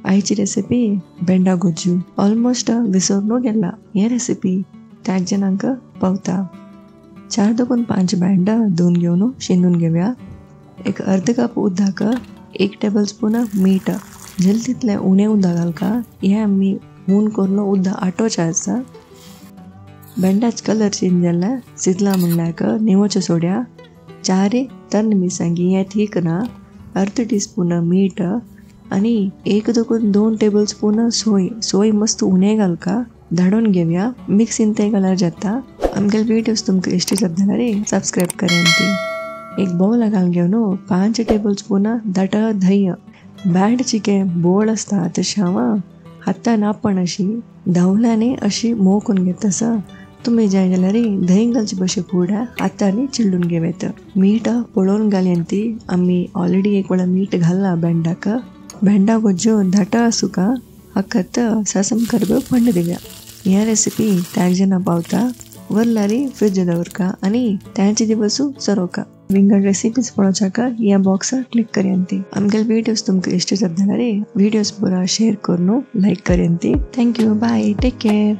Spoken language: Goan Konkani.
आयची रेसिपी बेंडा गोज्जू ऑलमोस्ट विसरून गेला। हे रेसिपी त्याग जणांक पावता। 4 दोन 5 बेंडा धुवून घेवन शिंदून घेवया। एक अर्ध कप उदक, 1 टेबलस्पून मीठ, जल तितलें उणें उदक घालका। हें आमी हून करून उदक आटोवचें आसा। बेंडाच कलर चेंज जाला शिजला म्हणल्यार निवोचें सोड्या। 4 तन मिरसांगी हें थीक ना, अर्ध टीस्पून मीठ आनी 1 दोन 2 टेबलस्पून सोय। सोय मस्त उणें घालका, धाडून घेवया। मिक्सीन तें घाल्यार जाता। आमगेले व्हिडियोज तुमकां इश्ट जाता जाल्यार सबस्क्रायब करात। एक बावला घालून घेवन 5 टेबलस्पून दाट धंय। बँड चिकें बोळ आसता तशें हांव हातान आपण अशी धांवल्यानी अशी मोव करून घेता आसा। तुमी जाय जाल्यार धंय घालचे बशे फुडें हातांनी चिल्लून घेवं। मीठ पळोवन घालया ती, आमी ऑलरेडी एक वेळा मीठ घालला बेंडाक। बेंडा गोज्जू धाट आसूका हकत सासम करबेव पंड दिव्या। ह्या रेसिपी त्याग जाणां पावता वरलारी फ्रिज दवरका आनी त्याचे दिवसू सरोका। विंगड रेसिपीज पळोवच्याक ह्या बॉक्सार क्लिक करयांती। आमगेले व्हिडियोज तुमकां इश्ट जाता जाल्यार व्हिडियोज पुरा शेअर करून लायक करयांती। Thank you, bye, take care.